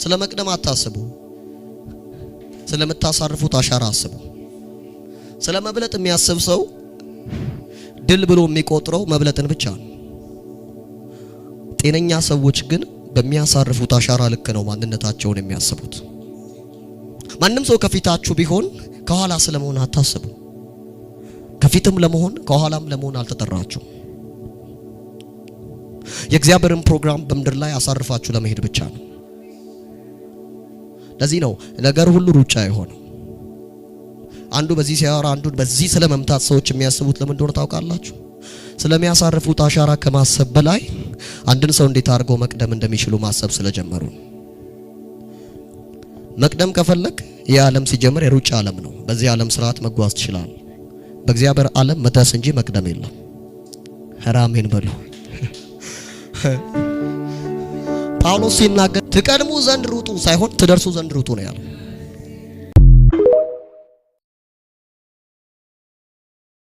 ስለ መቅደም አታስቡ፣ ስለምታሳርፉት አሻራ አስቡ። ስለ መብለጥ የሚያስብ ሰው ድል ብሎ የሚቆጥረው መብለጥን ብቻ ነው። ጤነኛ ሰዎች ግን በሚያሳርፉት አሻራ ልክ ነው ማንነታቸውን የሚያስቡት። ማንም ሰው ከፊታችሁ ቢሆን ከኋላ ስለመሆን አታስቡ። ከፊትም ለመሆን ከኋላም ለመሆን አልተጠራችሁ። የእግዚአብሔርን ፕሮግራም በምድር ላይ አሳርፋችሁ ለመሄድ ብቻ ነው። ለዚህ ነው ነገር ሁሉ ሩጫ የሆነው። አንዱ በዚህ ሲያወራ አንዱን በዚህ ስለመምታት ሰዎች የሚያስቡት ለምን እንደሆነ ታውቃላችሁ? ስለሚያሳርፉት አሻራ ከማሰብ በላይ አንድን ሰው እንዴት አድርገው መቅደም እንደሚችሉ ማሰብ ስለጀመሩ። መቅደም ከፈለግ ይህ ዓለም ሲጀምር የሩጫ ዓለም ነው። በዚህ ዓለም ስርዓት መጓዝ ትችላል። በእግዚአብሔር ዓለም መድረስ እንጂ መቅደም የለም። ኧረ አሜን በሉ። ጳውሎስ ሲናገር ትቀድሙ ዘንድ ሩጡ ሳይሆን ትደርሱ ዘንድ ሩጡ ነው ያለው።